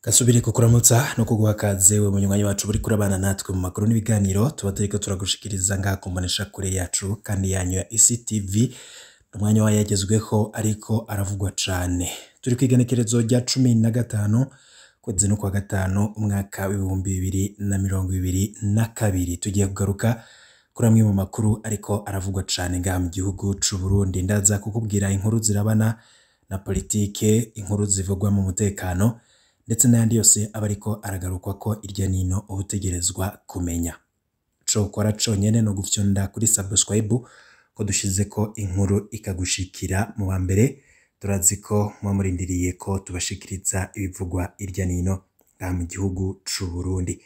Gasubire kukuramutsa no kuguha kaze we munywanyi wacu uri kurabana natwe mu makuru n'ibiganiro tuba turiko turagushikiriza ngaha ku mbonesha kure yacu kandi yanyu ya ICTV. Umwanya wayagezweho ariko aravugwa cane. Turi kwigenekerezo rya 15 kwezi no kwa gatanu umwaka w'2022. Tugiye kugaruka kuri amwe mu makuru ariko aravugwa cane ngaha mu gihugu c'u Burundi. Ndaza kukubwira inkuru zirabana na politike, inkuru zivugwa mu mutekano ndetse n'ayandi yose aba ariko aragarukwa ko irya nino ubutegerezwa kumenya. Ico ukora conyene no gufyonda kuri subscribe ko dushizeko inkuru ikagushikira mu wa mbere. Turazi ko muba murindiriye ko tubashikiriza ibivugwa irya nino ngaha mu gihugu c'u Burundi.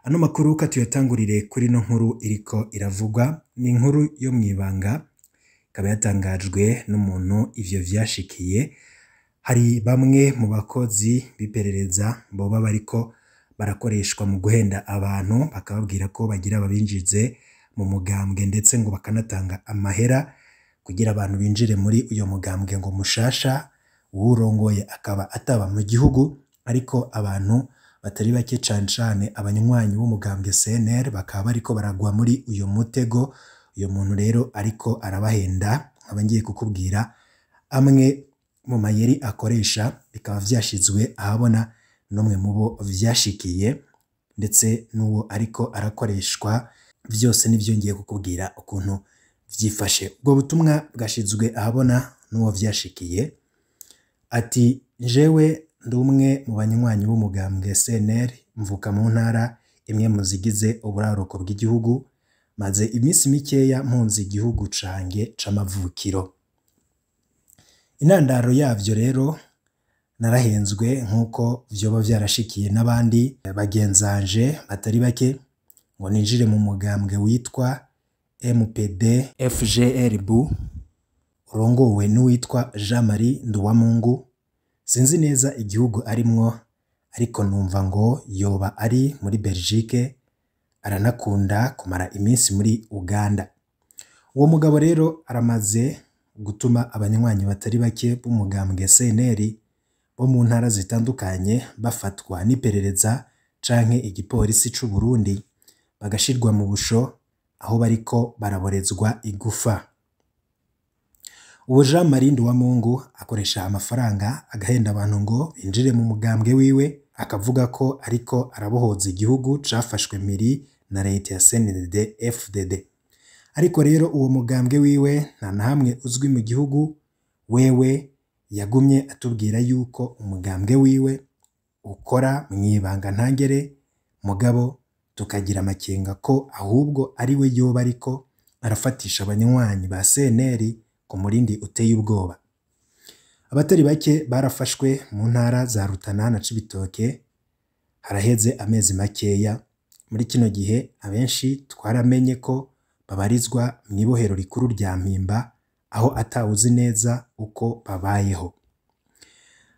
Ano makuru katuyatangurire kuri no nkuru iriko iravugwa, ni inkuru yo mw'ibanga ikaba yatangajwe n'umuntu ivyo vyashikiye. Hari bamwe mu bakozi b'iperereza boba bariko barakoreshwa mu guhenda abantu, bakababwira ko bagira babinjize mu mugambwe ndetse ngo bakanatanga amahera kugira abantu binjire muri uyo mugambwe ngo mushasha, uwurongoye akaba ataba mu gihugu. Ariko abantu batari bake cane cane abanywanyi b'umugambwe CNL bakaba bariko baragwa muri uyo mutego. Uyo muntu rero ariko arabahenda, nkaba ngiye kukubwira amwe mu mayeri akoresha, bikaba vyashizwe ahabona n'umwe mu bo vyashikiye ndetse n'uwo ariko arakoreshwa. Vyose nivyo ngiye kukubwira ukuntu vyifashe. Ubwo butumwa bwashizwe ahabona n'uwo vyashikiye ati: jewe ndi umwe mu banywanyi b'umugambwe CNL, mvuka mu ntara imwe mu zigize uburaruko bw'igihugu, maze iminsi mikeya mpunze igihugu cange c'amavukiro. Intandaro yavyo rero narahenzwe nk'uko vyoba vyarashikiye n'abandi bagenzanje batari bake, ngo ninjire mu mugambwe witwa MPD FGRB urongowe n'uwitwa Jean Marie Nduwamungu. Sinzi neza igihugu arimwo, ariko numva ngo yoba ari muri Belgique, aranakunda kumara iminsi muri Uganda. Uwo mugabo rero aramaze gutuma abanywanyi batari bake b'umugambwe CNL bo mu ntara zitandukanye bafatwa n'iperereza canke igipolisi c'u Burundi, bagashirwa mu busho aho bariko baraborezwa igufa. Uwo Jean Marie Nduwamungu akoresha amafaranga agahenda abantu ngo binjire mu mugambwe wiwe, akavuga ko ariko arabohoza igihugu cafashwe mpiri na leta ya CNDD FDD. Ariko rero uwo mugambwe wiwe nta na hamwe uzwi mu gihugu. Wewe yagumye atubwira yuko umugambwe wiwe ukora mw'ibanga ntangere, mugabo tukagira amakenga ko ahubwo ari we yoba ariko arafatisha abanywanyi ba CNL ku murindi uteye ubwoba. Abatari bake barafashwe mu ntara za Rutana na Cibitoke haraheze amezi makeya. Muri kino gihe abenshi twaramenye ko babarizwa mw'ibohero rikuru rya Mpimba, aho atawuzi neza uko babayeho.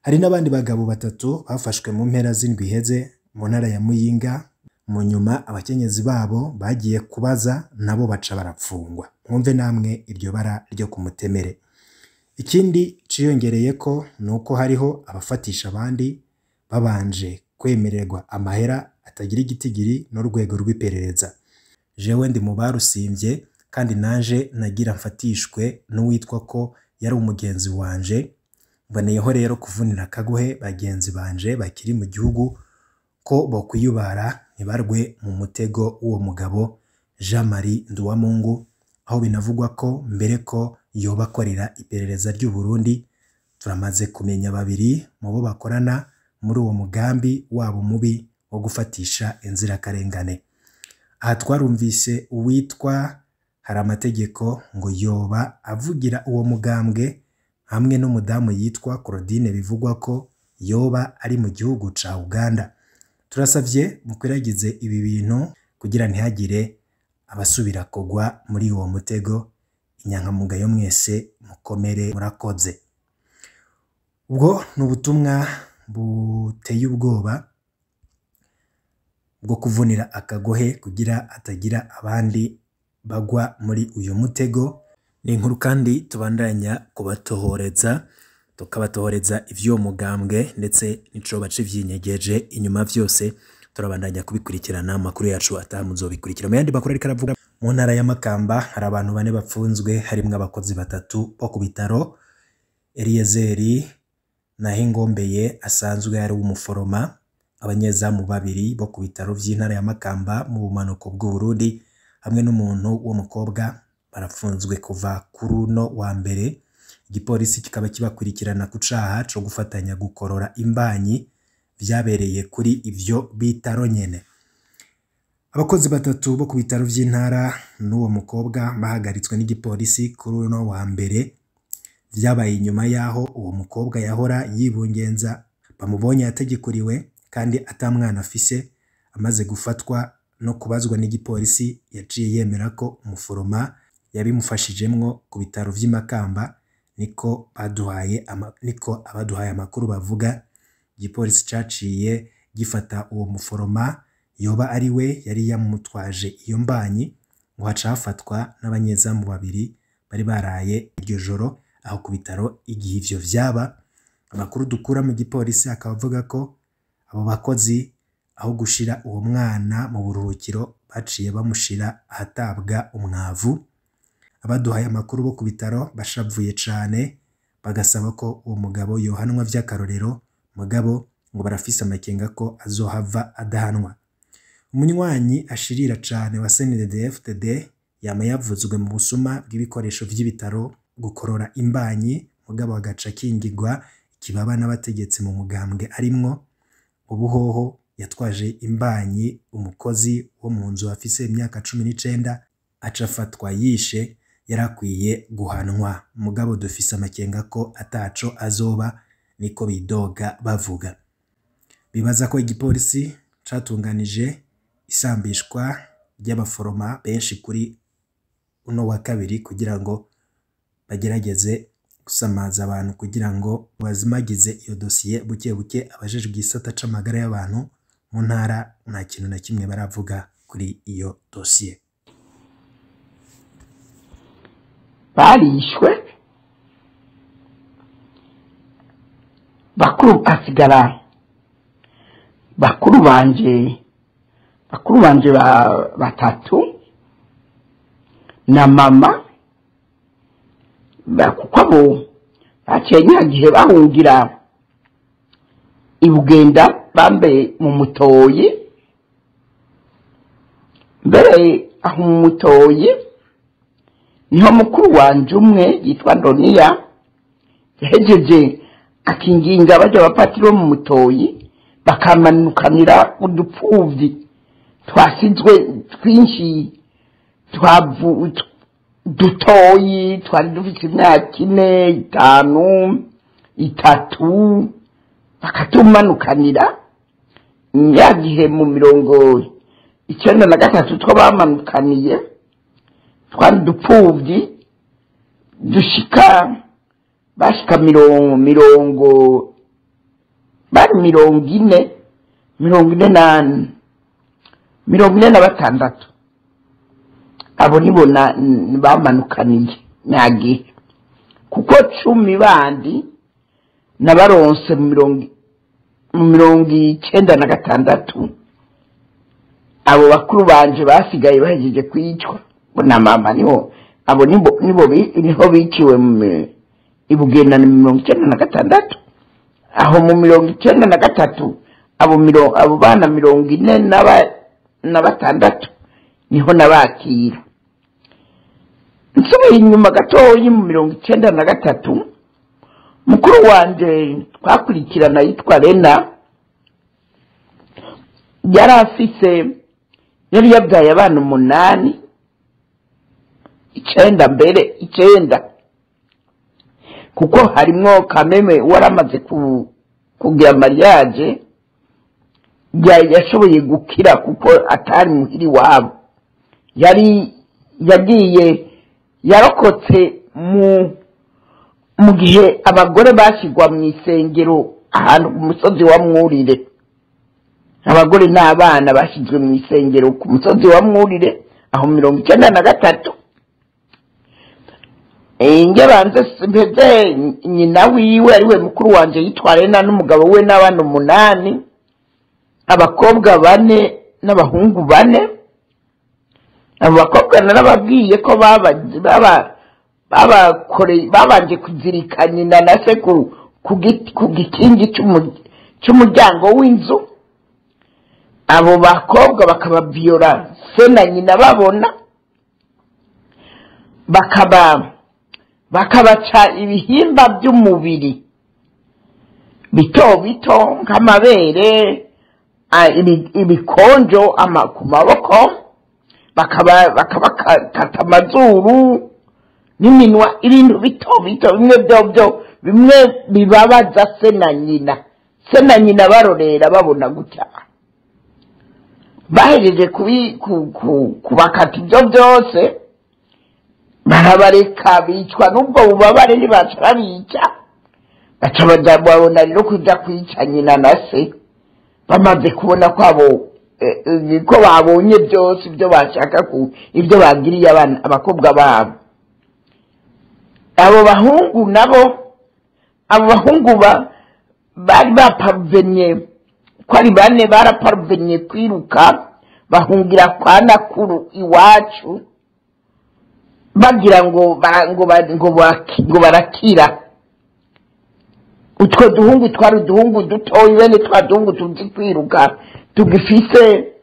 Hari n'abandi bagabo batatu bafashwe mu mpera z'indwi iheze mu ntara ya Muyinga, mu nyuma abakenyezi babo bagiye kubaza nabo baca barapfungwa. Mwumve namwe iryo bara ryo kumutemere. Ikindi ciyongereye ko nuko hariho abafatisha abandi babanje kwemererwa amahera atagira igitigiri n'urwego rw'iperereza. Jewe ndi mu barusimvye kandi naje nagira mfatishwe n'uwitwa ko yari umugenzi wanje. Mboneyeho rero kuvunira akagohe bagenzi banje bakiri mu gihugu ko bokwiyubara ntibarwe mu mutego w'uwo mugabo Jean Marie Nduwamungu, aho binavugwa ko mbere ko yoba akorera iperereza ry'u Burundi. Turamaze kumenya babiri mu bo bakorana muri uwo mugambi wabo mubi wo gufatisha inzirakarengane. Aha twarumvise uwitwa hari amategeko ngo yoba avugira uwo mugambwe hamwe n'umudamu yitwa Claudine bivugwa ko yoba ari mu gihugu ca Uganda. Turasavye mukwiragize ibi bintu kugira ntihagire abasubira kugwa muri uwo mutego. Inyankamugayo mwese mukomere, murakoze. Ubwo ni ubutumwa buteye ubwoba bwo kuvunira akagohe kugira atagira abandi bagwa muri uyu mutego. Ni inkuru kandi tubandanya kubatohoreza. Tukabatohoreza ivy'uwo mugambwe ndetse n'icoba c'ivyinyegeje inyuma, vyose turabandanya kubikurikirana. Amakuru yacu ataha muzobikurikira. Mu yandi makuru ariko aravuga mu ntara ya Makamba, hari abantu bane bapfunzwe, harimwo abakozi batatu bo ku bitaro. Eliyezeri Nahingombeye asanzwe ari umuforoma, abanyezamu babiri bo ku bitaro vy'intara ya Makamba mu bumanuko bw'Uburundi, hamwe n'umuntu w'umukobwa barapfunzwe kuva kuri uno wa mbere. Igipolisi kikaba kibakurikirana ku caha co gufatanya gukorora imbanyi vyabereye kuri ivyo bitaro nyene. Abakozi batatu bo ku bitaro vy'intara n'uwo mukobwa bahagaritswe n'igipolisi kuri uno wa mbere. Vyabaye inyuma yaho uwo mukobwa yahora yibungenza bamubonye yategekuriwe kandi ata mwana afise. Amaze gufatwa no kubazwa n'igipolisi, yaciye yemera ko umuforoma yabimufashijemwo ku bitaro vy'i Makamba. Niko abaduhaye amakuru bavuga. Igipolisi caciye gifata uwo muforoma yoba ari we yari yamutwaje iyo mbanyi, ngo haca hafatwa n'abanyezamu babiri bari baraye iryo joro aho ku bitaro igihe ivyo vyaba. Amakuru dukura mu gipolisi akaba avuga ko abo bakozi aho gushira uwo mwana mu buruhukiro baciye bamushira ahatabwa umwavu. Abaduhaye amakuru bo ku bitaro bashavuye cane, bagasaba ko uwo mugabo yohanwa vy'akarorero, mugabo ngo barafise amakenga ko azohava adahanwa. Umunywanyi ashirira cane wa CNDD-FDD yama yavuzwe mu busuma bw'ibikoresho vy'ibitaro, gukorora imbanyi, mugabo agaca akingirwa ikibaba n'abategetsi mu mugambwe arimwo. Ubuhoho yatwaje imbanyi umukozi wo mu nzu afise imyaka 19, aca afatwa yishe. Yarakwiye guhanwa, mugabo dufise amakenga ko ataco azoba, niko bidoga bavuga. Bibaza ko igipolisi catunganije isambishwa ry'abaforoma benshi kuri uno wa kabiri kugira ngo bagerageze gusamaza abantu kugira ngo bazimagize iyo dosiye buke buke. Abajejwe igisata c'amagara y'abantu mu ntara nta kintu na kimwe baravuga kuri iyo dosiye. Barishwe bakuru, hasigara bakuru banje batatu na mama, kuko abo baciye nyagihe bahungira i Bugenda, bambe mu Mutoyi. Mbere aho mu Mutoyi niho mukuru wanje umwe yitwa Ndoniya yahejeje akinginga bajya abapatiri bo mu Mutoyi, bakamanukanira udupfuvyi twasizwe twinshi twavu dutoyi, twari dufite imyaka 4, 5, 3, bakatumanukanira. Yagihe mu 93 two bamanukaniye twari dupfuvyi dushika, bashika mirongo bari 40, 44, 46. Abo nibo bamanukaniye nyagihe, kuko 10 bandi nabaronse mu 96. Abo bakuru banje basigaye bahejeje kwicwa bo na mama, niho abo niho biciwe i Bugenda ni 96. Aho mu 93 abo bana 46 niho nabakira. Nsubiye inyuma gatoyi, mu 93 mukuru wanje twakurikirana yitwa Rena yari afise, yari yabyaye abana 8, 9 mbere, 9, kuko harimwo Kameme waramaze kugira mariage, yashoboye gukira kuko atari muhiri wabo, yari yagiye yarokotse mu gihe abagore bashyirwa mu isengero ahantu ku musozi wa Mwurire. Abagore n'abana bashyizwe mu isengero ku musozi wa Mwurire aho 93. Ngebanze mpeze nyina wiwe ariwe mukuru wanje yitwa Rena n'umugabo we n'abana 8, abakobwa 4 n'abahungu 4. Abo bakobwa narababwiye ko babanje kuzirika nyina na sekuru ku gikingi cy'umuryango w'inzu. Abo bakobwa bakabavyora se na nyina babona, bakabaca ibihimba by'umubiri bito bito nk'amabere, ibikonjo ku maboko, bakabakata amazuru n'iminwa, ibintu bito bito bimwe byo bimwe bibabaza se na nyina. Se na nyina barorera babona gutya. Bahejeje kubakata ibyo byose, barabareka bicwa n'ubwo bubabare, ntibaca babica, baca babona rero kuja kwica nyina na se, bamaze kubona ko abo ko babonye byose ibyo bashaka, ibyo bagiriye abana abakobwa babo. Abo bahungu nabo, abo bahungu bari baparvenye ko ari 4, baraparvenye kwiruka bahungira kwa nakuru iwacu, bagira ngo ngo barakira. Utwo duhungu twari uduhungu dutoyi, bene twa duhungu tuzi kwiruka, tugifise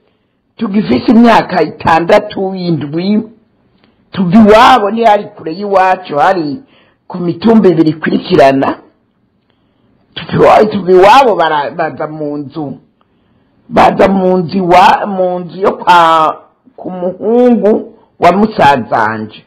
imyaka 6 7. Tuva iwabo, ntihari kure y'iwacu, hari ku mitumba 2 ikurikirana. Tuva iwabo baza mu nzu, baza mu nzu yo kwa ku muhungu wa musazanje.